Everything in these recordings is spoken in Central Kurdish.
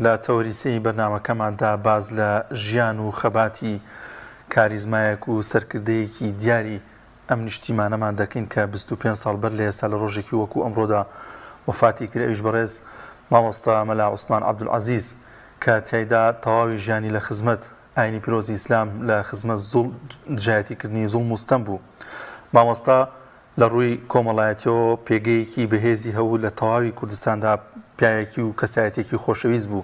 لە تەوەری سێی بەرنامەکەماندا باس لە ژیان و خەباتی کاریزمایەک و سەرکردەیەکی دیاری ئەم نیشتیمانەمان دەکەین کە 25 ساڵ بەر لە ئێستا لە ڕۆژێکی وەکو ئەمڕۆدا وەفاتی کرد، ئەویش بەڕێز مامۆستا مەلا عوسمان عەبدولعەزیز کە تیایدا تەواوی ژیانی لە خزمەت ئاینی پیرۆزی ئیسلام لە خزمەت دژایەتیکردنی زوڵم و ستەم بوو. مامۆستا لە ڕووی کۆمەڵایەتیەوە پێگەیەکی بەهێزی هەبوو لە تەواوی کوردستاندا پیاوێکی و کەسایەتیەکی خۆشەویست بوو.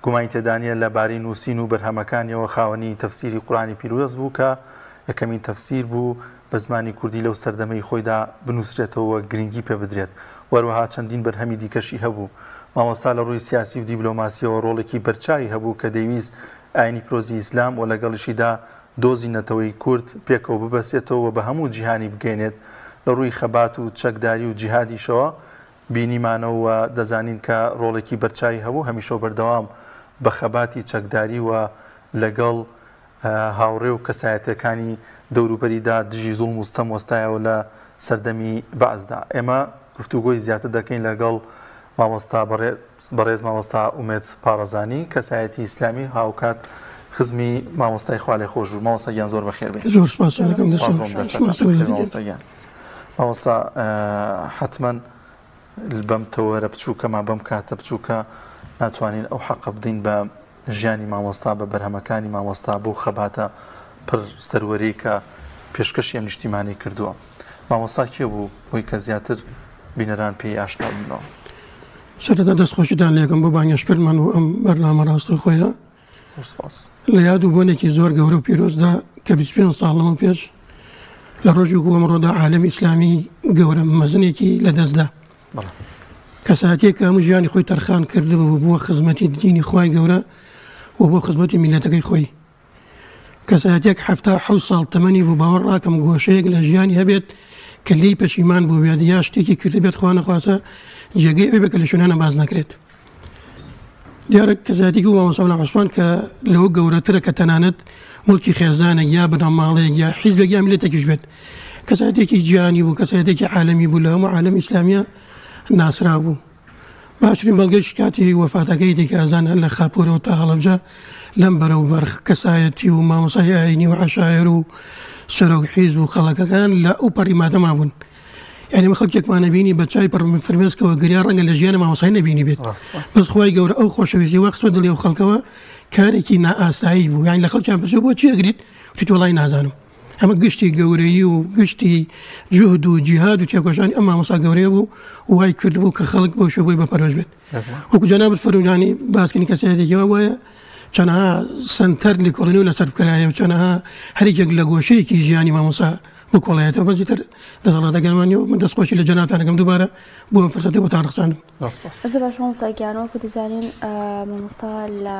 گومانی تێدانیە لە بارەی نووسین و بەرهەمەکانیەوە خاوەنی تەفسیری قورئانی پیرۆز بوو کە یەکەمین تەفسیر بوو بە زمانی کوردی لەو سەردەمەی خۆیدا بنووسرێتەوە و گرنگی پێ بدرێت و هەروەها چەندین بەرهەمی دیکەشی هەبوو. مامۆستا لە ڕووی سیاسی و دیبلۆماسیەوە ڕۆڵێکی بەرچاوی هەبوو کە دەیویست ئاینی پیرۆزی ئیسلام و لەگەڵیشیدا دۆزی نەتەوەی کورد پێکەوە ببەسێتەوە و بە هەموو جیهانی بگەینێت، لە ڕووی خەبات و چەکداری و جیهادیشەوە بینیمانە و دەزانین کە ڕۆڵێکی بەرچاوی هەبوو، هەمیشە و بەردەوام بە خەباتی چەکداری و لەگەڵ هاوڕێ و کەسایەتیەکانی دەوروبەریدا دژی زوڵم و ستەم وەستایەوە لە سەردەمی بەعسدا. ئێمە گفتوگۆی زیاتر دەکەین لەگەڵ مامۆستا بەڕێز مامۆستا ئومێد پاڕەزانی کەسایەتی ئیسلامی هاوکات خزمی مامۆستای خوالێخۆشبوو. مامۆستا گیان زۆر بەخێر بێی. زۆر سپاس دەکەم. سپاس بۆم دەرفەتە. بەخێر مامۆستا گیان. مامۆستا حەتمەن بەم تەوەرە بچووکەمان بەم کاتە بچووکە ناتوانین ئەو حەقە بدەین بە ژیانی مامۆستا بە بەرهەمەکانی مامۆستا بەو خەباتە پڕ سەروەریەی کە پێشکەشی ئەم نیشتیمانەی کردووە. مامۆستا کێ بوو بۆی کە زیاتر بینەران پێی ئاشنا ببنەوە؟ سەرەتا دەستخۆشیتان لێکەم بۆ بانگێشتکردمان بۆ ئەم بەرنامە ڕاستەوخۆیە. زۆر سپاس. لە یاد و بۆنێکی زۆر گەورە و پیرۆزدا کە 25 ساڵ لەمەو پێش لە ڕۆژی وەکو ئەمڕۆدا عالەمی ئیسلامی گەورە مەزنێکی لەدەستدا. کەسایەتیەک کە هەموو ژیانی خۆی تەرخان کردبوو بۆ خزمەتی دینی خوای گەورە و بۆ خزمەتی میللەتەکەی خۆی. کەسایەتیەک 77 ساڵ تەمەنی بوو باوەڕ ناکەم گۆشەیەک لە ژیانی هەبێت کە لێی پەشیمان بووبێت یا شتێکی کردبێت خوا نەخواستە جێگەی ئەوی بێت کە لە شوێنانە باس نەکرێت. دیارە کەسایەتیەکی وەک مامۆستا مەلا عوسمان کە لەوە گەورەترە کە تەنانەت موڵکی خێزانێک یا بنەماڵەیەک یا حیزبێک یا میللەتێکیش بێت کەسایەتیەکی جیهانی بوو کەسایەتێکی عالەمی بوو لە هەموو عالەمی ئیسلامیە ناسرا بوو باشترین بەڵگەش کاتی وەفاتەکەی دیکە ئەزان هەر لە خاپورەوە تا هەڵەبجە لەم بەرەو بەرخ کەسایەتی و مامۆسای ئاینی و عەشایەر و سەرۆک حیزب و خەڵەکەکان لە ئەو پەڕی ماتەما بوون یانی ئەمە خەڵکێکمان بینی بە چای پڕ فرمێسکەوە گریا ڕەنگە لە ژیانە مامۆسای نەبینی بێت بەس خوای گەورە ئەو خۆشەویستی وا خستوە دڵی ئەو خەڵکەوە کارێکی نائاسایی بوو یانی لە خەڵکیان پرسی بۆ چی ئەگریت وتی وەڵای نازانم ئەمە گشتی گەورەیی و گشتی جوهد و جیهاد و تێکۆشانی ئەم مامۆستا گەورەیە بوو وای کردبوو کە خەڵک بەو شێوە بۆی بەپەرۆش بێت وەکو جەنابت فەرموودانی باسکردنی کەسایەتێکی وا وایە چەنەها سەنتەر لێکۆڵینەوە لەسەر بکرایە و چەنەها هەریەکێک لە گۆشەیەکی ژیانی مامۆستا بکۆڵێتەوە بەس ئیتر دەسەڵاتەکانمان نیە و من دەستخۆشی لە جەنابتان ئەکەم دووبارە بۆ ئەم فرسەتەی بۆتان ڕەخساندم. زۆر باش مامۆستا گیان وەکو دەزانین مامۆستا لە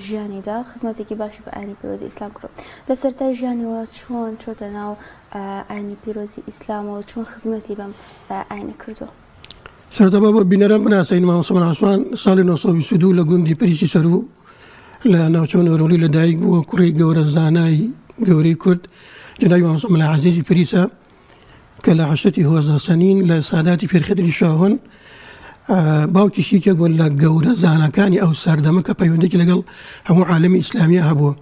ژیانیدا خزمەتێکی باشی بە ئاینی پیرۆزی ئیسلام کردووە لە سەرەتای ژیانیەوە چۆن چۆتە ناو ئاینی پیرۆزی ئیسلامەوە چۆن خزمەتی بەم ئاینە کردووە؟ سەرەتا با بۆ بینەران بناسێنین مامۆستا مەلا عوسمان ساڵی 922 لە گوندی پریسی سەروو لە ناوچە نۆرۆڵی لە دایک بووە، کوڕی گەورە زانای گەورەی کورد جەنابی مامۆستا مەلا عەزیزی پریسە کە لە عەشرەتی هۆزە سەنین لە ساداتی پێرخدری شاهۆن. باوکیشی یەکێک بووە لە گەورە زاناکانی ئەو سەردەمە کە پەیوەندێکی لەگەڵ هەموو عالەمی ئیسلامیە هەبووە.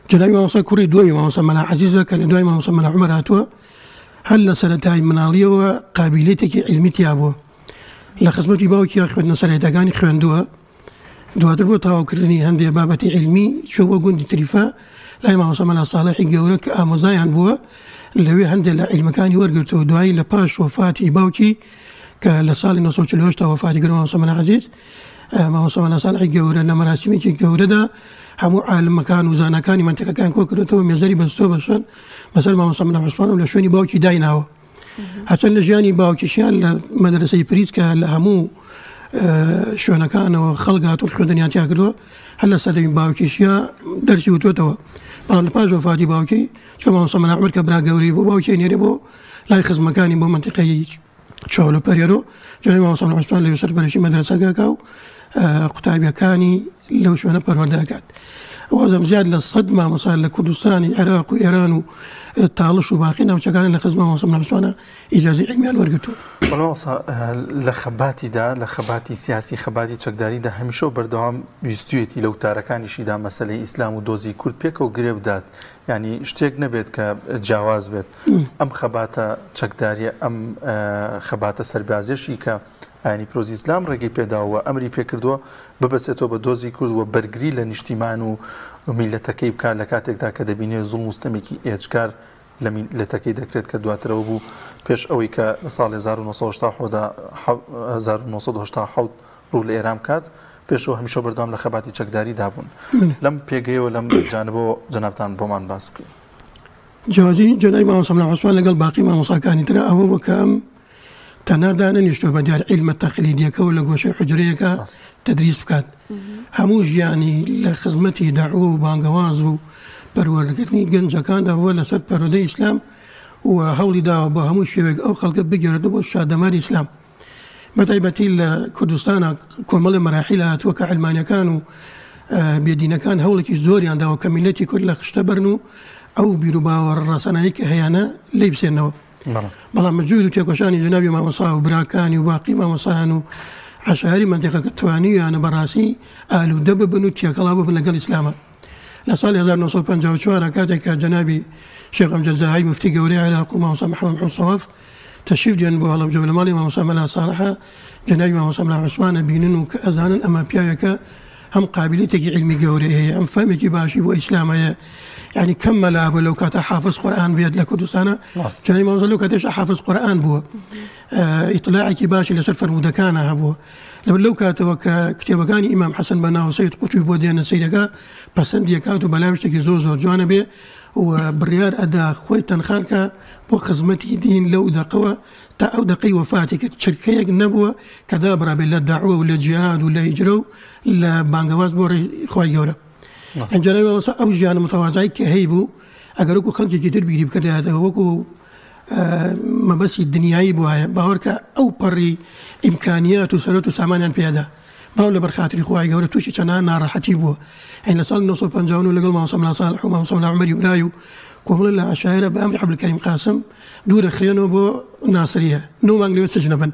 جەنابی مامۆستا کوڕی دووەمی مامۆستا مەلا عەزیزە کە لە دوای مامۆستا مەلا عومەر هاتووە. هەر لە سەرەتای مناڵیەوە قابیلیەتێکی عیلمی تیا بووە. لە خزمەتی باوکیا خوێندنە سەرەتاکانی خوێندووە. دواتر بۆ تەواوکردنی هەندێ بابەتی عیلمی چووە بۆ گوندی تریفە لای مامۆستا مەلا ساڵحی گەورە کە ئامۆزایان بووە، لەوێ هەندێ لە عیلمەکانی وەرگرتووە. دوایی لە پاش وەفاتی باوکی کە لە ساڵی 948 تا وەفاتی کرد مامۆستا مەلا عەزیز، مامۆستا مەلا ساڵحی گەورە لە مەراسیمێکی گەورەدا هەموو عالمەکان و زاناکانی مەنتیقەکان کۆکردۆتەوە، مێزەری بەستووە بەسەر بەسەر مامۆستا مەلا عوسمان و لە شوێنی باوکی دایناوە. هەرچەند لە ژیانی باوکیشیان لە مەدرەسەی پریس کە لە هەموو شوێنەکانەوە خەڵک هاتوون خوێندنیان تیا کردووە هەر لە سەردەمی باوکیشیا دەرسی وتوێتەوە بەڵام لە پاش وەفاتی باوکی چونکە مامۆستا مەلا عومەر کە برا گەورەی بوو باوکی نێرێ بۆ لای خزمەکانی بۆ مەنتیقەی چاولە پەرێرۆ جەنابی مامۆستا مەلا عوسمان لەوێ سەرپەرشتی مەدرەسەکە ئەکا و قوتابیەکانی لەو شوێنە پەروەردە ئەکات. وازم زیاد لە 100 مامۆستا لە کوردستانی عێراق و ئێران و تاڵش و باقی ناوچەکان لە خزمە مامۆستا مەلا عوسمانە ئیجازەی عیلمیان وەرگرتووە. مامۆستا لە خەباتیدا، لە خەباتی سیاسی، خەباتی چەکداریدا هەمیشە و بەردەوام ویستویەتی لە وتارەکانیشیدا مەسەلەی ئیسلام و دۆزی کورد پێکەوە گرێ بدات، یانی شتێک نەبێت کە جیاواز بێت. ئەم خەباتە چەکداریە، ئەم خەباتە سەربازیەشی کە ئاینی پیرۆزی ئیسلام ڕێگەی پێداوە و ئەمری پێکردووە ببەسێتەوە بە دۆزی کورد و بەرگری لە نیشتیمان و میللەتەکەی بکات لە کاتێکدا کە دەبینێ زوڵم و ستەمێکی ئێجگار لە میللەتەکەی دەکرێت کە دواتر ئەوە بوو پێش ئەوەی کە لە ساڵی 1987 ڕوو لە ئێران بکات پێشەوە هەمیشە بەردەوام لە خەباتی چەکداریدا بوون. لەم پێگەیەوە لەم جانبەوە جەنابتان بۆمان باس بکەین. جیاوازی جەنابی مامۆستا مەلا عوسمان لەگەڵ باقی مامۆستاکانی ترا ئەوە بوو کە ئەم تەنها دانەنیشتووە بە دیار عیلمە تەقلیدیەکەوە لە گۆشەی حوجرەیەکا تەدریس بکات. هەموو ژیانی لە خزمەتی دەعوە و بانگەواز و پەروەردەکردنی گەنجەکاندا بووە لەسەر پەروەردەی ئیسلام و هەوڵی داوە بە هەموو شێوەیەک ئەو خەڵکە بگێڕێتەوە بۆ شادەماری ئیسلام. بەتایبەتی لە کوردستانا کۆمەڵێ مەراحیل هاتووە کە عەلمانیەکان و بێدینەکان هەوڵێکی زۆریان داوە کە میللەتی کورد لە خشتە بەرن و ئەو بیروباوەڕە ڕەسەنانەی کە هەیانە لێی بسێننەوە. بەڵام بە جوود و تێکۆشانی جەنابی مامۆستا و براکانی و باقی مامۆستایان و عەشایەری مەنتیقەکە توانیویانە بەڕاستی ئالوودە ببن و تێکەڵاو ببن لەگەڵ ئیسلاما. لە ساڵی 1954 کاتێک کە جەنابی شێخ ئەمجەد زاهی موفتی گەورەی عێراق و مامۆستا محەمەد محمود سەواف تەشریف دێنن بۆ هەڵەبجە و لە ماڵی مامۆستا مەلا ساڵحە جەنابی مامۆستا مەلا عوسمان ئەبینن و کە ئەزانن ئەمە پیاوێکە هەم قابیلیەتێکی عیلمی گەورەی هەیە هەم فەهمێکی باشی بۆ ئیسلام هەیە یعنی کەم مەلا بوو لەو کاتە حافظ قورئان بێت لە کوردستانە جەنابی مامۆستا لەو کاتەش حافظ قورئان بووە ئیطلاعێکی باشی لەسەر فەرموودەکانە هەبووە لەبەر لەو کاتەوە کە کتێبەکانی ئیمام حەسەن بەنا و سەید قوتبی بۆ دێنە سەیرەکە پەسەندی ئەکات و بەلای شتێکی زۆر زۆر جوانە بێ و بڕیار ئەدا خۆی تەنخان کا بۆ خزمەتی دین لەو دەقەوە تا ئەو دەقەی وەفاتی کرد چرکەیەک نەبووە کە دابڕابێت لە دەعوە و لە جیهاد و لە هیجرە و لە بانگەواز بۆ ڕێی خوای گەورە. ئینجا لای مامۆستا ئەو ژیانە متەوازعەی کە هەیبوو ئەگەر وەکو خەڵکێکی تر بیری بکردایەتەوە وەکو مەبەستی دنیایی بوایە باوەڕکە ئەو پەڕی ئیمکانیات و سەرۆت و سامانیان پێدا بەڵام لەبەر خاتری خوای گەورە تووشی چەندان ناڕەحەتی بووە ئەین لە ساڵی 1959 لەگەڵ مامۆستا مەلا ساڵح و مامۆستا مەلا عومەری برای و کۆمەڵە لە عەشایەرە بە ئەمری عەبدولکەریم قاسم دوورە خرێنەوە بۆ ناسریە نۆ مانگ لەوێ سجنە بن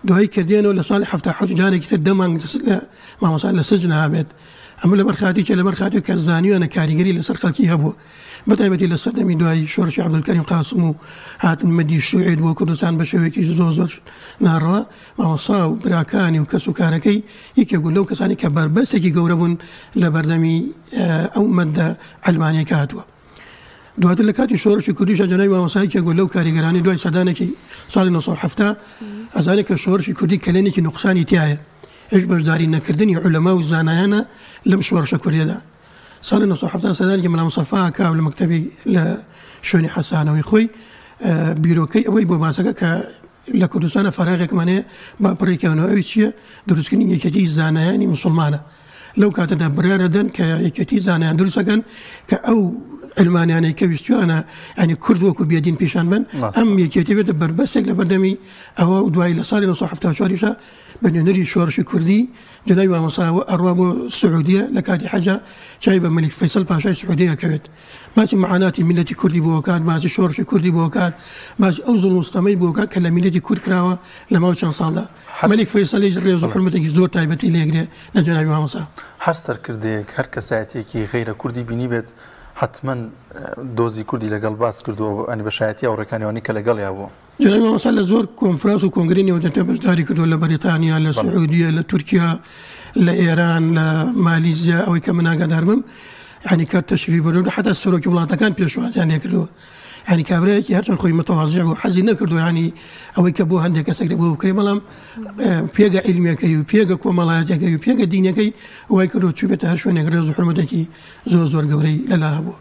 دوایی کە دێنەوە لە ساڵی 77 جارێکی تر دە مانگ لە مامۆستا لە سجن هابێت ئەمە لەبەر خاتری چیە لەبەر خاتری کە زانیویانە کاریگەری لەسەر خەڵکی هەبووە بەتایبەتی لە سەردەمی دوای شۆڕشی عەبدولکەریم قاسم و هاتن مەدی شوعید بۆ کوردستان بە شێوەیەکی زۆر زۆر ناڕەوا مامۆستا و براکانی و کەس و کارەکەی یەکێک بوون لەو کەسانی کە بەربەستێکی گەورە بوون لە بەردەمی ئەو مەدە عەلمانیە کە هاتووە. دواتر لە کاتی شۆڕشی کوردیشا جەنابی مامۆستا یەکێک بوو لەو کاریگەرانەی دوای سەردانێکی ساڵی 1970 ئەزانێت کە شۆڕشی کوردی کەلێنێکی نوقسانی تیایە ئەویش بەشداری نەکردنی عولەما و زانایانە لەم شۆڕشە کوردیەدا. ساڵی 1970 سەردانێکی مەلا مستەفا ئەکا و لە مەکتەبی لە شوێنی حەسانەوەی خۆی بیرۆکەی ئەوەی بۆ باسەکە کە لە کوردستانە فەراغێکمان هەیە با پڕی کەونەوە ئەوی چییە دروستکردنی یەکێتی زانایانی مسلمانە لەو کاتەدا بڕیارە دەن کە یەکێتی زانایان دروستەکەن کە ئەو علمانیانەی کە ویستویانە ینی کورد وەکو بێدین پیشان بن ئەم یەکێتی بێتە بەربەستێک لە بەردەمی ئەوە و دوایی لە ساڵی 1970 یشا بە نوێنەری شۆڕشی کوردی جەنابی مامۆستا ئەڕوا بۆ سعودیە لە کاتی حەجا چاوی بە مەلیک فەیسەڵ پاشای سعودیە ئەکەوێت باسی معاناتی میللەتی کوردی بۆ ئەکات باسی شۆڕشی کوردی بۆ ئەکات باسی ئەو زوڵم و ستەمەی بۆ ئەکات کە لە میللەتی کورد کراوە لە ماوەی چەند ساڵدا مەلیک فەیسەڵیش ڕێز و حورمەتێکی زۆر تایبەتی لێگرێ لە جەنابی مامۆستا. هەر سەرکردەیەک هەر کەسایەتیەکی غەیرە کوردی بینیبێت حەتمەن دۆزی کوردی لەگەڵ باس کردووە یانی بە شایەتی هاوڕێکانی ئەوانەی کە لەگەڵیا بووە. جەنابی مامۆستا لە زۆر کۆنفرانس و کۆنگرەی نێودەوڵەتی بەشداری کردووە لە بەریتانیا، لە سعودیە، لە تورکیا، لە ئێران، لە مالیزیا، ئەوەی کە من ئاگادار بم یانی کە تەشریفی بردووە حەتا سەرۆکی وڵاتەکان پێشوازیان لێکردووە. یانی کابرایەکی هەرچەند خۆی متەوازیع بوو حەزی نەکردووە یانی ئەوەی کە بۆ هەندێک کەسێک بۆ بکرێ بەڵام پێگە عیلمیەکەی و پێگە کۆمەڵایەتیەکەی و پێگە دینەکەی وای کردووە چووبێتە هەر شوێنێک ڕێز و حورمەتێکی زۆر زۆر گەورەی لەلا هەبوو.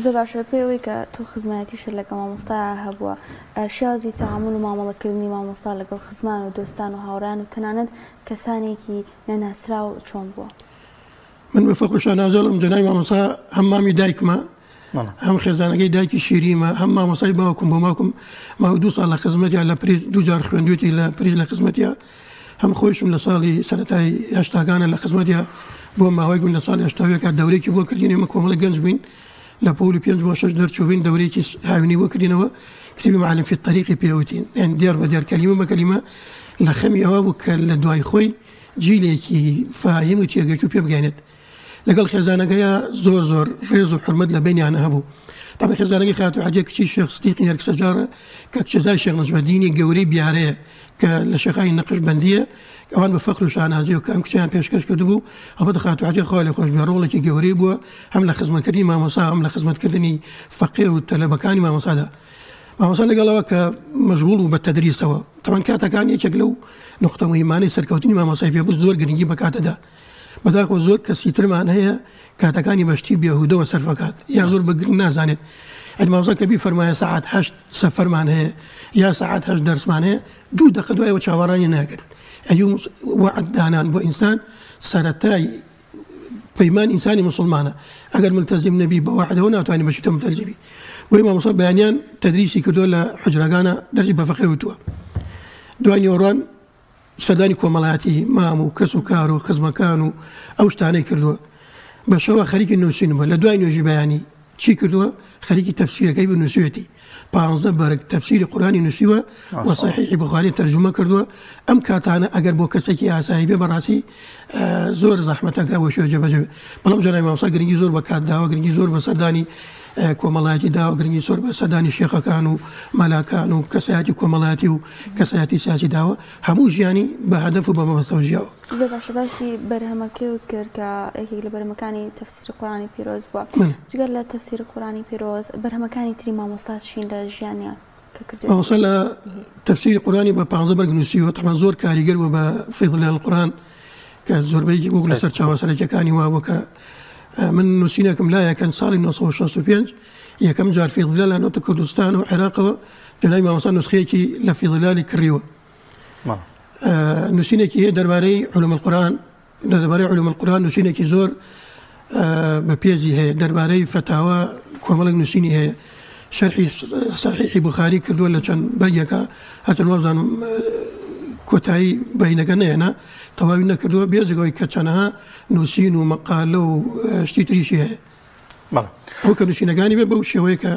زۆر باشە پێی ئەوەی کە تۆ خزمایەتیشت لەگەڵ مامۆستایا هەبووە شێوازی تەعامول و مامەڵەکردنی مامۆستا لەگەڵ خزمان و دۆستان و هاوڕێیان و تەنانەت کەسانێکی نەناسراو چۆن بووە؟ من بە فەخر و شانازی ئەڵێم جەنابی مامۆستا هەم مامی دایکمە هەم خێزانەکەی دایکی شیریمە هەم مامۆستای باوکم بۆ باوکم ماوەی دوو ساڵ لە خزمەتیا لە پریس دوو جار خوێندوێتی لە پریس لە خزمەتیا هەم خۆیشم لە ساڵی سەرەتای هەشتاکانە لە خزمەتیا بۆ ماوەیەک بووین لە ساڵی 81 دەورێکی بۆ کردین، ئێمە کۆمەڵی گەنج بووین لە پۆلی 5 بۆ 6 دەرچووبین، دەورێکی هاوینی بۆ کردینەوە، کتێبی معالم فی الطریقی پێوتین، یان دێڕ بە دێڕ کەلیمە بە کەلیمە لە خەمی ئەوە بوو کە لە دوای خۆی جیلێکی فاهم و تێگەشتوو پێ بگەێنێت. لەگەڵ خێزانەکەیا زۆر زۆر ڕێز و حرمەت لە بینیان هەبوو. طبعا خێزانەکەی خاتوو حەجیە کچی شێخ ستیقی نەرکسەجارە کە کچەزای شێخ نەجمەدینی گەورەی بیارەیە کە لە شێخانی نەقشبەندییە، ئەوان بە فەخر و شانازیەوە کە ئەم کچەیان پێشکەش کردبوو. ئەڵبەتە خاتوو حەجیە خوا لێ خۆش بێ ڕۆڵێکی گەورەی بووە هەم لە خزمەتکردنی مامۆستا هەم لە خزمەتکردنی فەقێ و تەلەبەکانی مامۆستادا. مامۆستا لەگەڵەوە کە مەشغوڵ بوو بە تەدریسەوە، طبعا کاتەکان یەکێک لەو نقطە مهمانەی سەرکەوتنی مامۆستای پێ بوو، زۆر گرنگی بە کاتەدا. بەداخەوە زۆر کەسی ترمان هەیە کاتەکانی بە شتی بێهودەوە سەرفەکات یا زۆر بە گرنگ نازانێت. ئەی مامۆستا کە بیفەرمایە سەعات 8 سەفەرمان هەیە یا سەعات 8 دەرسمان هەیە، 2 دقە دوایەوە چاوەڕانی ناکرد. ئەیوم وەعد دانان بۆ ئینسان سەرەتای پەیمان ئینسانی مسلمانە، ئەگەر ملتەزیم نەبی بە وەعدەوە ناتوانانی بەشیتە ملتەزیمی. بۆیە مامۆستا بەیانیان تەدریسی کردووە لە حوجرەکانە، دەرسی بە فەقێ وتووە. دوای نیوەڕوان سەردانی کۆمەڵایەتی مام و کەس و کار و خزمەکان و ئەو شتانەی کردووە. بە شەوە خەریکی نووسین بووە. لە دوای نوێژی بەیانی چی کردووە؟ خەریکی تەفسیرەکەی بوو، نووسیوێتی. 15 بەرگ تەفسیری قورئانی نووسیوە و سەحیحی بوخاری تەرجومە کردووە. ئەم کاتانە ئەگەر بۆ کەسێکی ئاسایی بێ بەڕاستی زۆر زەحمەتە کە بۆ شوێ جێبەجێ بێ. بەڵام جەنابی مامۆستا گرنگی زۆر بە کات داوە، گرنگی زۆر بە سەردانی کۆمەڵایەتی داوە، گرنگی زۆر بە سەردانی شێخەکان و مەلاکان و کەسایەتی کۆمەڵایەتی و کەسایەتی سیاسی داوە. هەموو ژیانی بە هەدەف و بە مەبەستەوە ژیاوە. زۆر باشە، باسی بەرهەمەکەیت کرد کە یەکێک لە بەرهەمەکانی تەفسیری قورئانی پیرۆز بووە. جگە لە تەفسیری قورئانی پیرۆز بەرهەمەکانی تری مامۆستا چین لە ژیانیان کە کردوێتی؟ مامۆستا لە تەفسیری قورئانی بە 15 بەرگ نووسیوە. تەبعەن زۆر کاریگەر بووە بە فی ظلال القرآن کە زۆربەی وەک لە سەرچاوە سەرەکیەکانی وا بووە کە من نووسینێکم لایە کە ساڵی 1965 یەکەم جار فی ظلال هاتۆتە کوردستان و عێراقەوە، جەنابی مامۆستا نوسخەیەکی لە فی ظلالی کڕیوە. نووسینێکی هەیە دەربارەی علوم القرآن، دەربارەی علوم القرآن نووسینێکی زۆر بە پێزی هەیە، دەربارەی فەتاوا کۆمەڵێک نووسینی هەیە، شەرحی صحیحی بوخاری کردووە لە چەند بەرگێکە، هەرچەند وابزانم کۆتایی بەینەکە نەهێنا، تەواوی نەکردووە، بێجگەوەی کە چەنەها نووسین و مەقالە و شتی تریشی هەیە. ئەو کە نووسینەکانی بێ بەو شێوەیە کە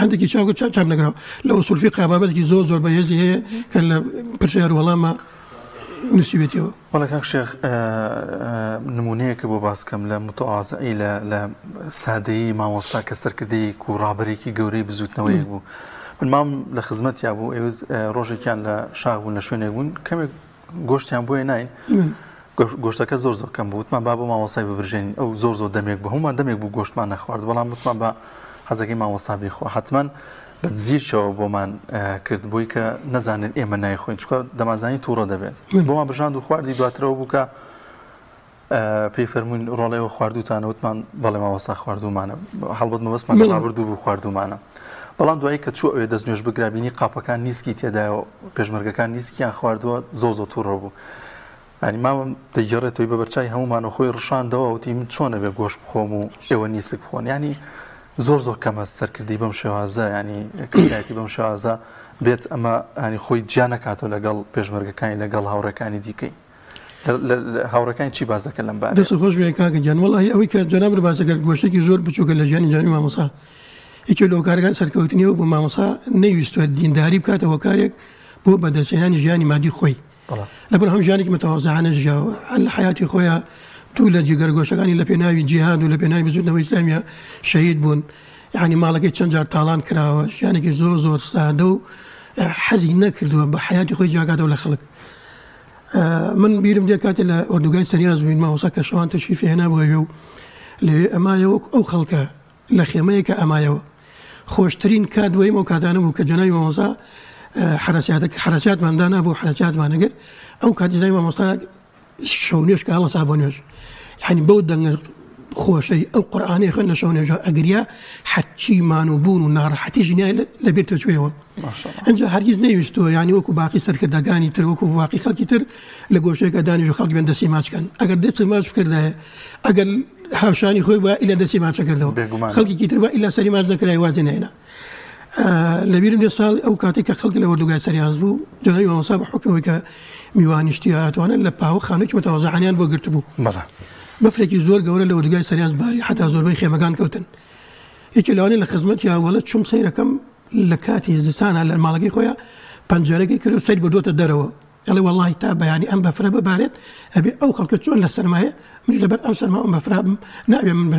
هەندێکی چاوگە چاپ چاپ نەکراوە. لە ئوسول فیقه بابەتێکی زۆر زۆر بەهێزی هەیە کە لە پرسیار و وەڵامە نووسیوێتیەوە. وەڵا کاک شێخ، نمونەیەکە بۆ باس کەم لە متواضعی، لە سادەیی مامۆستا کە سەرکردەیەک و ڕابەرێکی گەورەی بزوتنەوەیەک بوو. من مام لە خزمەتیا بوو، ئەوێت ڕۆژێکیان لە شاخ بوون، لە شوێنێک بوون، کەمێک گۆشتیان بۆیە ناین، گۆشتەکە زۆر زۆر کەم بوو. وتمان با بۆ مامۆستای ببرژێنین. ئەو زۆر زۆر دەمێک بوو، هەموومان دەمێک بوو گۆشتمان نەخوارد، بەڵام وتمان با حەزەکەی مامۆستا بیخوا. حتمما بە دزیرکەوە بۆمان کرد بۆی کە نەزانێت ئێمە نایخۆین، چونکە دەمازانی تووڕە دەبێت. بۆمان برژاند و خواردی. دواترەوە بوو کە پێی فەرمووین ڕۆڵەوە خواردوتانە، وتمان بەڵێ مامۆستا خواردومانە، هەڵبەت مەبەستمان لە ڕابردوو بوو خواردومانە. بەڵام دوایی کە چوو ئەوێ دەست نوێژ بگرا، بینی قاپەکان نیسکی تێدایەوە، پێشمەرگەکان نیسکیان خواردووە، زۆر زۆر تووڕە بوو. ینی مامم دەگێڕێتەوەی بە بەرچای هەموومان و خۆی ڕشاندەوە، وتی من چۆنە بێ گۆشت بخۆم و ئێوە نیسک بخۆن. ینی زۆر زۆر کەمە سەرکردەی بەم شێوازە، ینی کەسایەتی بەم شێوازە بێت ئەمە ینی خۆی جیا نەکاتەوە لەگەڵ پێشمەرگەکانی، لەگەڵ هاوڕێکانی دیکەی. هاوڕێکانی چی باس دەکەن لەم بارەیە؟ دەست خۆش بێ کاکە گیان. وەڵاهی ئەوەی کە جەنابت باس کرد گۆشتێکی زۆر بچووکە لە ژیانی جەنابی مامۆستا. یەکێ لە هۆکارەکان سەرکەوتنیەوە بۆ مامۆستا نەیویستووە دینداری بکاتە هۆکارێک بۆ بەدەستهێنانی ژیانی مادی خۆی. لەبەر هەم ژیانێکی متواضعانە ژیاوە، هەر لە حیاتی خۆیان دوو لە جگەرگۆشەکانی لە پێناوی جیهاد و لە پێناوی بزوتنەوەی ئیسلامیە شەهید بوون. یعنی ماڵەکەی چەند جار تاڵان کراوە، ژیانێکی زۆر زۆر سادە و حەزی نەکردووە بە حیاتی خۆی جیاکاتەوە لە خەڵک. من بیرم دێ کاتێ لە ئۆردوگای سەریاز بووین، مامۆستا کە شەوان تەشریفی هێنا بۆ ئەوێ و لەوێ ئەمایەوە وەک ئەو خەڵکە لە خێمەیەکە ئەمایەوە. خۆشترین کات بۆ ئێمە ئەو کاتانە بوو کە جەنابی مامۆستا حەرەسیاتمان دانا بۆ حەرەسیاتمان ئەگرت. ئەو کات جەنابی مامۆستا شەو نوێژ کە هەڵەسا بۆ نوێژ، یعنی بەو دەنگە خۆشەی ئەو قورئانەی خوێن لە شەو نوێژە ئەگریا، حەچی مان و بوون و ناڕەحەتی ژنیای لە بیر تەچوویەوە. ئینجا هەرگیز نەیویستووە یعنی وەکو باقی سەرکردەکانی تر، وەکو باقی خەڵکی تر لە گۆشەیەکە دانیش و خەڵک بێن دەستی ماچ کەن. ئەگەر دەستی ماچ بکردایە، ئەگەر هاوشانی خۆی بە ئیلا دەستی ماچە کردەوە، خەڵکێکی تر بە ئیلا سەری ماچ نەکرای وازی نەهێنا. لەبیرم دێ ساڵ ئەو کاتێک کە خەڵک لە وەردوگای سەریاز بوو، جەنابی مامۆستا بە حوکمەوەی کە میوانیشتی هاتوانە لە پاوە خانوویەکی متواضعانیان بۆ گرتبوو. بەفرێکی زۆر گەورە لە ئۆردوگای سەریاس باری حەتا زۆربەی خێمەکان کەوتن. یەکێ لەوانەی لە خزمەتیا وەڵە چوم سەیرەکەم لە کاتی زستانا لە ماڵەکەی خۆیا پەنجەرەکەی کرد و سەیر بردووەتە دەرەوە ئەڵێ وەڵاهی تا بەیانی ئەم بەفرە ببارێت ئەبێ ئەو خەڵکە چۆن لە سەرمایە منیش لەبەر ئەم سەرما ئەم بەفرە بم نابێ من بە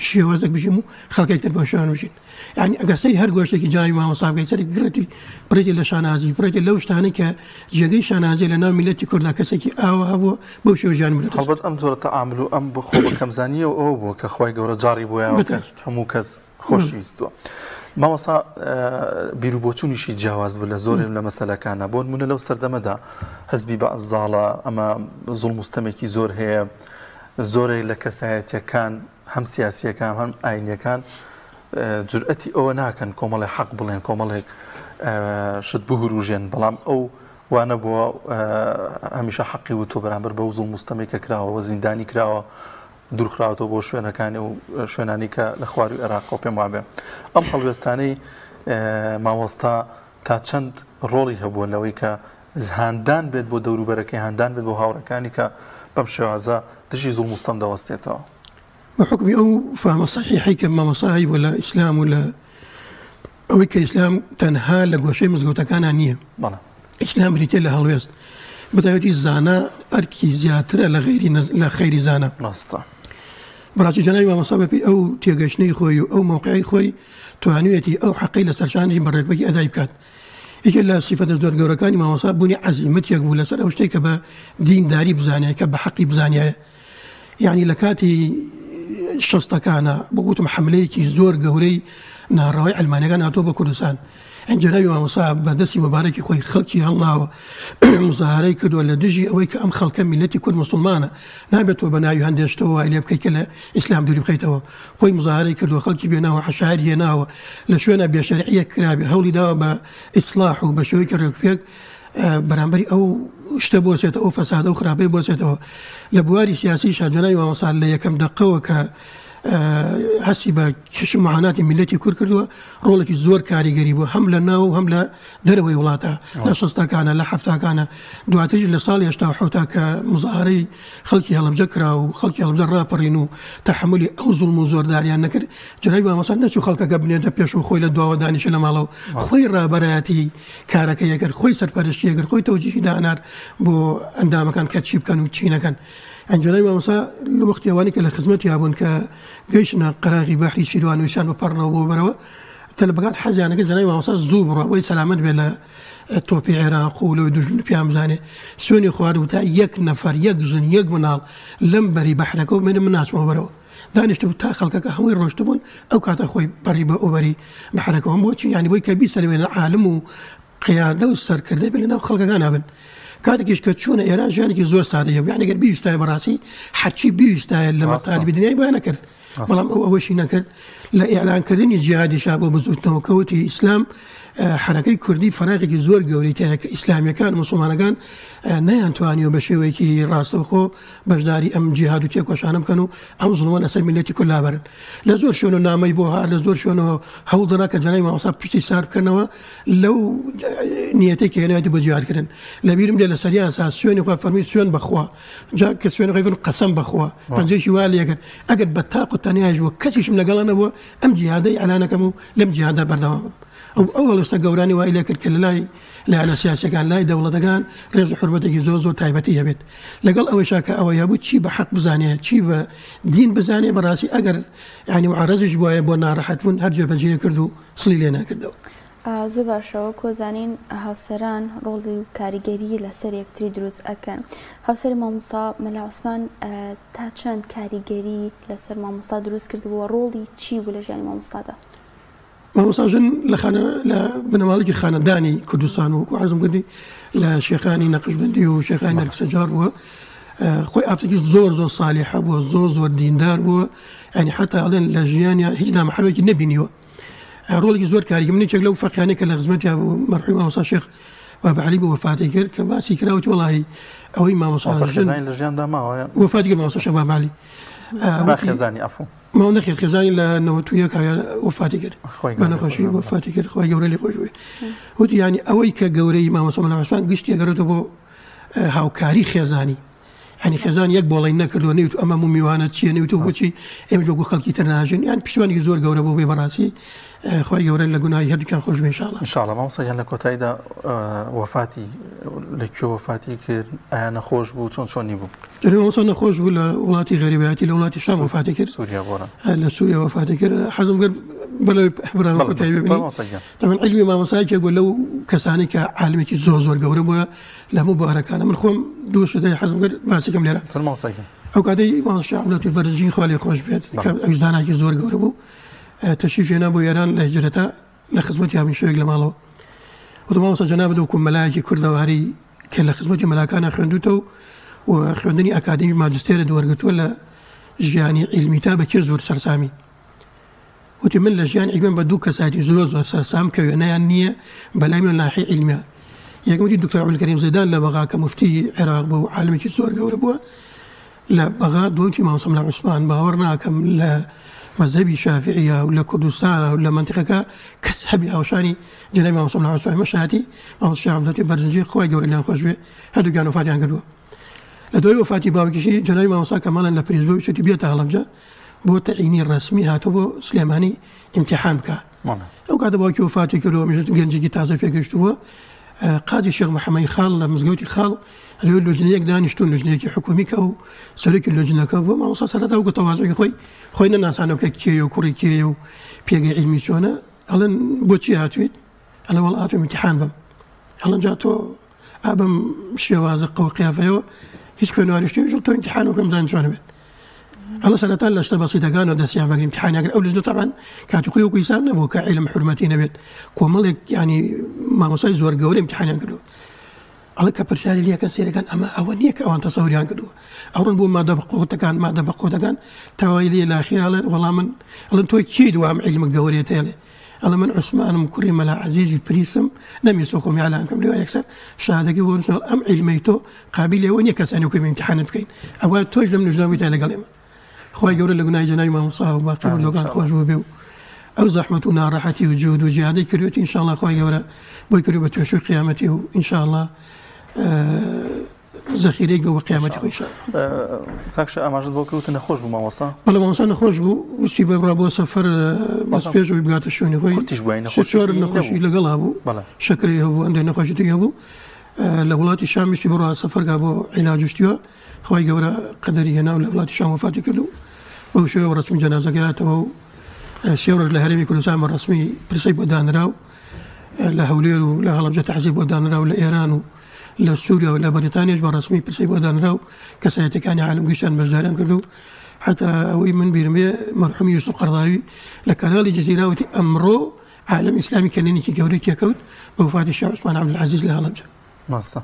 شێوازێک بژیم و خەڵکێک تر بە شێوان بژین یعنی ئەگەر سەیری هەر گۆشتێکی جنابی مامۆستا بکەی سەری گڕێتی پڕێتی لە شانازی پڕێتی لەو شتانەی کە جێگەی شانازیە لە ناو میللەتی کورددا کەسێکی ئاوا هەبووە بەو شێوە ژیانی بردووەتە سەر. هەڵبەت ئەم جۆرە تەعامل و ئەم خۆ بە کەمزانییە ئەوە بووە کە خوای گەورە جاڕی بۆ یاوە کە هەموو کەس خۆشی ویستووە. مامۆستا بیروبۆچوونیشی جیاواز بوو لە زۆرێک لە مەسەلەکانە بۆ نموونە لەو سەردەمەدا حزبی بەعس زاڵە ئەمە زوڵم و ستەمێکی زۆر هەیە زۆرێک لە کەسایەتیەکان هەم سیاسیەکان هەم ئاینیەکان جورئەتی ئەوە ناکەن کۆمەڵێک حەق بڵێن کۆمەڵێک شت بهوروژێن بەڵام ئەو وانە بووە هەمیشە حەقی وتۆ بەرامبەر بەو زوڵم و ستەمێک کە کراوە و زیندانی کراوە دوورخراوەتەوە بۆ شوێنەکانی و شوێنانی کە لە خواروی عێراقەوە پێم وابێ ئەم هەڵوێستانەی مامۆستا تا چەند ڕۆڵی هەبووە لەوەی کە هاندان بێت بۆ دەوروبەرەکەی هاندان بێت بۆ هاوڕێکانی کە بەم شێوازە دژی زوڵم و ستەم دەوەستێتەوە؟ بە حوکمی ئەو فامە سەحیحەی کە مامۆستا هەیبووە لە ئیسلام و لە ئەوەی کە ئیسلام تەنها لە گۆشەی مزگەوتەکانا نییە، ئیسلام بریتیە لە هەڵوێست، بەتایبەتی زانا ئەرکی زیاترە لە غەیری لە خەیری زانا. ڕاستە. بەڕاستی جەنابی مامۆستا بەپێی ئەو تێگەیشتنەی خۆی و ئەو مەوقعەی خۆی توانیویەتی ئەو حەقەی لەسەر شانیش بە ڕێکوپێکی ئەدای بکات. یەکێ لە سیفەتە زۆر گەورەکانی مامۆستا بوونی عەزیمەتێک بوو لەسەر ئەو شتەی کە بە دینداری بزانێ کە بە حەقی بزانیایە. یانی لە کاتی شەستەکانە بۆ گوتم حەملەیەکی زۆر گەورەی ناڕەوای عەلمانیەکان هاتووە بۆ کوردستان. جەنابی مامۆستا بە دەستی موبارەکی خۆی خەڵکی هەڵناوە مزاهرەی کردووە لە دژی ئەوەی کە ئەم خەڵکە میللەتی کورد موسڵمانە نابێت تۆ بە ناوی هەندێک شتەوە وای لێ بکەیت کە لە ئیسلام دووری بخەیتەوە خۆی مزاهرەی کردووە خەڵکی بێناوە عەشایەر هێناوە لە شوێنە بێشەرعیەک کرابێ هەوڵی داوە بە ئیسلاح و بە شێوەیەکی ڕێکوپێک بەرامبەری ئەو شتە بۆسێتەوە ئەو فەسادە و خراپەی بۆسێتەوە لە بواری سیاسیشا جەنابی مامۆستا لە یەکەم دەقەوە کە هەستی بە کێش و معاناتی میللەتی کورد کردووە ڕۆڵێکی زۆر کاریگەری بوو هەم لە ناو و هەم لە دەرەوەی وڵاتە لە شەستەکانە لە حەفتاکانە دواتریش لە ساڵی 87 کە مزاهرەی خەڵکی هەڵەبجە کرا و خەڵکی هەڵەبجە ڕاپەڕین و تەحەمولی ئەو زوڵم و زۆرداریان نەکرد جەنابی مامۆستا نەچوو خەڵکەکە بنێتە پێش و خۆی لە دواوە دانیشێ لە ماڵەوە خۆی ڕابەرایەتی کارەکەی ئەکرد خۆی سەرپەرشتی ئەکرد خۆی تەوجیهی دائەنارد بۆ ئەندامەکان کە چی بکەن و چی نەکەن ئەنجەنابی مامۆستا لە وەختی ئەوانەی کە لە خزمەتیا بوون کە گەیشتنە قەراغی بەحری سیروان ویسیان بپەڕنەوە بۆ بەرەوە تەلەبەکان حەزیان ئەکرد جەنابی مامۆستا زوو بڕوا بۆی سەلامەت بێت لە تۆپی عێراق و لەوەی دوژمن پێیان بزانێ سوێنی خواردبوو تا یەک نەفەر یەک ژن یەک مناڵ لەم بەری بەحرەکەوە بمێنێ من ناچمەوە بەرەوە دانیشتبوو تا خەڵکەکە هەمووی ڕۆشتبوون ئەو کاتە خۆی پەڕی بە ئەوبەری بەحرەکەوە بۆچی یانی بۆی کە بیسەلمێنن عالم و قیادە و سەرکردەی بن لەناو خەڵکەکانا بن کاتێکیش کە چوونە ئێران ژیانێکی زۆر سادەی هەبوو یانی گەر بیویستایە بەڕاستی هەرچی بیویستایە لە مەتالیبی دنیای بۆیان نەکرد بەڵام ئەو ئەوەشی نەکرد لە ئیعلانکردنی جیهادیشا بۆ بزووتنەوە کەوتی ئیسلام حەرەکەی کوردی فەراغێکی زۆر گەورەی تایە کە ئیسلامیەکان موسڵمانەکان نەیانتوانیوە بە شێوەیەکی ڕاستەوخۆ بەشداری ئەم جیهاد و تێکۆشانە بکەن و ئەم زوڵمە لەسەر میللەتی کورد لابەرن. لە زۆر شوێن و نامەی بۆ هات، لە زۆر شوێنەوە هەوڵ دەرا کە جەنابی مامۆستا پشتی سارد بکەنەوە لەو نیەتەی کە هێنایەتی بۆ جیهادکردن. لە بیرم دێ لە سەریاسا سوێنی خوا فەرمووی سوێن بە خوا، جا کە سوێنی خۆی فەرموو قەسەم بە خوا، پەنجەیشی وا لێ کرد ئەگەر بە تاق و تەنیایش بووە کەسیشم لەگەڵا نەبووە ئەم جیهادە ئیعلان ئەکەم و لەم جیهادە بەردەوام بم. ئەو هەڵوێستە گەورانەی وای لێ کرد کە لە لای لایەنە سیاسیەکان لای دەوڵەتەکان ڕێز و حورمەتێکی زۆر زۆر تایبەتی هەبێت لەگەڵ ئەوەیشا کە ئەوەی هەبوو چی بە حەق بزانێ چی بە دین بزانێ بەڕاستی ئەگەر یانی معارەزیش بوایە بۆ ناڕەحەت بوون هەر جێبەجێ کرد و سڵی لێ نەکردەوە. زۆر باشە وەک ئەزانین هاوسەران ڕۆڵی و کاریگەری لەسەر یەکتری دروست ئەکەن هاوسەری مامۆستا مەلا عوسمان تا چەند کاریگەری لەسەر مامۆستا دروست کردبوو و ڕۆڵی چی بوو لە ژیانی مامۆستادا؟ مامۆستا ژن لە خانە لە بنەماڵێکی خانەدانی کوردستان و وەکو عەرزم کردی لە شێخانی نەقشبەندی و شێخانی نەرکسەجار بووە خۆی ئافرەتێکی زۆر زۆر سالیحە بووە زۆر زۆر دیندار بووە یعنی حتا ئەڵێن لە ژیانیا هیچ نامەحرەمێکی نەبینیوە ڕۆڵێکی زۆر کاریگە من یەکێک لەو فەقیانەی کە لە خزمەتیا بوو مەرحومی مامۆستا شێخ بابە عەلی بوو وەفاتی کرد کە باسی کرا وتی وەڵاهی ئەوەی مامۆستا ژن خێزانی لە ژیاندا ماوە وەفاتی کرد مامۆستا شێخ بابە عەلی خێزانی عەفو ماوە نەخێر خێزانی لە 91 وەفاتی کرد بە نەخۆشی وەفاتی کرد خوای گەورە لێ خۆش بێ وتی یانی ئەوەی کە گەورەی مامۆستا مەلا عوسمان گشتی ئەگەڕێتەوە بۆ هاوکاری خێزانی یانی خێزان یەک بۆڵەی نەکردووە نەیوتووە ئەم هەموو میوانە چییە نەیوتووە بۆچی ئێمە وەکو خەڵکی تر ناژین یان پشتیوانێکی زۆر گەورە بوو بێ بەڕاستی خوای گەورە لە گوناهی هەردووکیان خۆش بێ ان شاء الله. ان شاء الله مامۆستا گیان لە کۆتاییدا وەفاتی لە کوێ وەفاتی کرد ئایا نەخۆش بوو چۆن چۆنی بوو؟ جەنابی مامۆستا نەخۆش بوو لە وڵاتی غەریبایەتی لە وڵاتی شام وەفاتی کرد سووریا بۆرە لە سووریا وەفاتی کرد حەزم کرد بەلەوەی برام کۆتایی ببینی طبعا عیلمی مامۆستا یەکێک بوو لەو کەسانەی کە عالمێکی زۆر زۆر گەورە بووە لە هەموو بوارەکانە من خۆم دوو شت هەیە حەزم کرد باسی کەم لێرە فەرموو گیان. ئەو کاتەی مامۆستا شێخ عەبدولەتیف بەرزنجی خوا لێ خۆش بێت کە ئەویش زانایەکی زۆر گەورە بوو تەشریف هێنا بۆ ئێران لە هیجرەتا لە خزمەتی هەبووین شەوێک لە ماڵەوە وتم مامۆستا جەنابت وەکوو مەلایەکی کوردەواری کە لە خزمەتی مەلاکانە خوێندووتە و و خوێندنی ئەکادیمی ماجستێرت وەرگرتووە لە ژیانی عیلمیتا بە کێ زۆر سەرسامی؟ وتی من لە ژیان عیلمم بە دوو کەسایەتی زۆر زۆر سەرسام کە وێنەیان نییە بەلای منەوە ناحیەی عیلمیان یەکەم وتی دکتۆر عەبدولکەریم زەیدان لە بەغا کە موفتی عێراق بوو و عالمێکی زۆر گەورە بووە لە بەغا دووەم وتی مامۆستا مەلا عوسمان باوەڕ ناکەم لە مەزهەبی شافعیە و لە کوردستان و لە مەنتیقەکە کەس هەبی هاوشانی جەنابی مامۆستا مەلا عوسمان ئەمە شایەتی مامۆستا شێخ عەبدوللەتیف بەرزنجی خوای گەورە لێیان خۆش بێ هەردووکیان وەفاتیان کردووە لە دوای وەفاتی باوکیشی جەنابی مامۆستا کەماڵیان لە پریس بوو ویستی بێتە هەڵەبجە بۆ تەعینی ڕەسمی هاتووە بۆ سلێمانی ئیمتیحان بکا ئەو کاتە باوکی وەفاتی کردووە ئەمیش گەنجێکی تازە پێگەیشتووە قازی شێخ محەممەدی خاڵ لە مزگەوتی خاڵ لەوێ لۆجنەیەک دانیشتون لۆجنەیەکی حکومی کە ئەو سەرۆکی لۆجنەکە بووە مامۆستا سەرەتا وەکو تەوازعی خۆی خۆی نەناسانەوە کە کێیە و کوڕی کێیە و پێگەی عیلمی چۆنە ئەڵێن بۆچی هاتوویت ئەڵێ وەڵا هاتووم ئیمتیحان بم ئەڵێن جا تۆ ئا بەم شێوازە قەو قیافەیەوە هیچ خوێنەواری شتێک تۆ ئیمتیحان وکەم زان چۆن بێت ئەڵە سەرەتا لە شتە بەسیتەکانەوە دەستیان بەگریم امتحانیان کرد ئەو لجنە تەبعەن کاتی خۆی وەکو ئینسان نەبوو کە عیلم حورمەتی نەبێت کۆمەڵێک یانی مامۆستای زۆر گەورە امتحانیان کردووە ئەڵێ کە پرسیاری لەکەن سەیرەکان ئەمە ئەوە نییە کە ئەوان تەسەوریان کردووە ئەوڕن بۆ مادە بەقوتەکان مادە بەقوتەکان تاوای لێ لاخیر ئەڵێت وەڵام من ئەڵێن تۆ کێی دوام عیلم گەورەیە تێڵێ ئەڵێ من عوسمانم کوڕی مەلا عەزیزی پریسم نەمویستوە خۆم ئیعلان کەم لێوە یەکسەر شەهادەکەی بۆ نووسم ئەم عیلمەی تۆ قابیلی ئەوە نیە کەسانی وەکو ئێمە ئیمتیحانت بکەین ئەوە تۆش لەم نوژدا بوویتە لەگەڵ ئێمە خوای گەورە لە گوناهی جەنابی مامۆستا و باقی مردووەکان خۆش بووبێ و ئەو زەحمەت و ناڕەحەتی و جهد و جیهادەی کردوێتی ان شاء الله خوای گەورە بۆی کردووە بە توێشووی قیامەتی و ان شاء الله زەخیرەیەک بۆ بە قیامەتی خۆی شاد. کاک شا ئاماژەت بۆ کرد وتت نەخۆش بوو مامۆستا؟ بەڵێ مامۆستا نەخۆش بوو ویستی بڕا بۆ سەفەر بەس پێش ئەوەی بگاتە شوێنی خۆی کورتیش بوو یانی سێ چوار نەخۆشی لەگەڵا بوو شەکرەی هەبوو هەندێک نەخۆشی تری هەبوو لە وڵاتی شام ویستی بڕوا سەفەرگا بۆ عیلاج و شتیوە خوای گەورە قەدەری هێنا و لە وڵاتی شام وەفاتی کرد و بەو شێوە ڕەسمی جەنازەکەی هاتەوە و سێ ڕۆژ لە هەرێمی کوردستان بە ڕەسمی پرسەی بۆ دانرا و لە هەولێر و لە هەڵەبجە تەعزیە بۆ دانرا و لە ئێران و لە سوریا و لە بەریتانیاش بە ڕەسمی پرسەی بۆ دانرا و کەسایەتیەکانی عالەم گشتیان بەشداریان کرد و حتا ئەوەی من بیرم بێ مەرحومی یوسف قەرضاوی لە کەناڵی جەزیرە وتی ئەمڕۆ عالەم ئیسلامی کەلێنێکی گەورەی تێکەوت بە وفاتی شێخ عوسمان عەبدولعەزیز لە هەڵەبجە. ڕاستە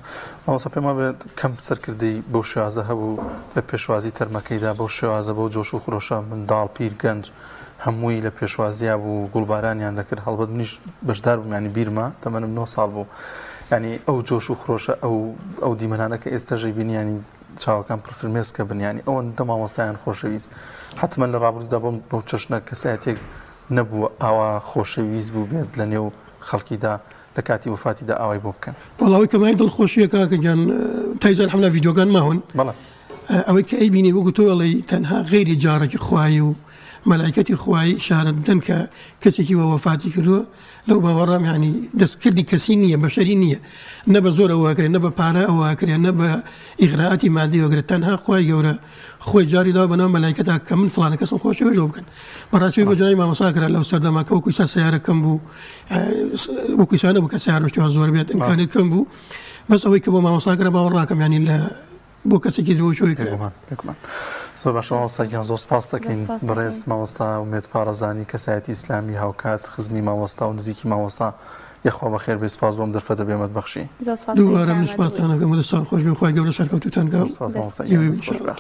مامۆستا پێم وابێ کەم سەرکردەی بەو شێوازە هەبوو لە پێشوازی تەرمەکەیدا بەو شێوازە بەو جۆش و خرۆشە منداڵ پیر گەنج هەمووی لە پێشوازیا بوو گوڵبارانیان دەکرد هەڵبەت منیش بەشدار بووم ینی بیرمە تەمەنم 9 ساڵ بوو ینی ئەو جۆش و خرۆشە ئەو ئەو دیمەنانە کە ئێستاش ئەیبینی ینی چاوەکان پڕ فرمێسکە بن ینی ئەوەندە مامۆستایان خۆشەویست حتمما لە ڕابردوودا بەم بەو چەشنە کەسایەتێک نەبووە ئاوا خۆشەویست بوو بێت لە نێو خەڵکیدا لە کاتی وەفاتیدا ئاوای بۆ بکەن. وەڵا ئەوەی کە مایەی دڵخۆشیە کاکە گیان تایزان حەملا ڤیدیۆکان ماون بەڵێ. ئەوەی کە ئەیبینی وەکو تۆ ئەڵێی تەنها غەیری جاڕێکی خوایی و مەلایکەتی خوایی ئیشارەت بدەن کە کەسێکی وا وەفاتی کردووە لەو باوەڕام یانی دەستکردی کەسی نییە بەشەری نییە نە بە زۆر ئەوە ئەکرێ نە بە پارە ئەوە ئەکرێ نە بە ئیغرائاتی مادی ئەکرێ تەنها خوای گەورە خۆی جاری داوە بەناو مەلایکەتا کە من فڵانە کەسم خۆشەوێت ئەوە بکەن بەڕاستی بە جنابی مامۆستا کرا لەو سەردەما کە وەکو ئیستا سەیارە کەم بوو وەکو ئیستا نەبوو کە سەیارە شتی وا زۆر بێت ئیمکانیەت کەم بوو بەس ئەوەی کە بۆ مامۆستا کرا باوەڕ ناکەم یانی لە بۆ کەسێکی زۆر شوی کرا. بێگومان بێگومان زۆر باشە مامۆستا گیان زۆر سپاس دەکەین بەڕێز مامۆستا ئومێد پاڕەزانی کەسایەتی ئیسلامی هاوکات خزمی مامۆستا و نزیکی مامۆستا یەخوا بەخێر بێی سپاس بۆم دەرفەتە بێمەت بەخشی. دووبارە من سپاستان ئەکەم و دەستان خۆش بێ خوای گەورە سەرکەوتووتان کا و سپاس مامۆستا گیان دەست خۆش بێ.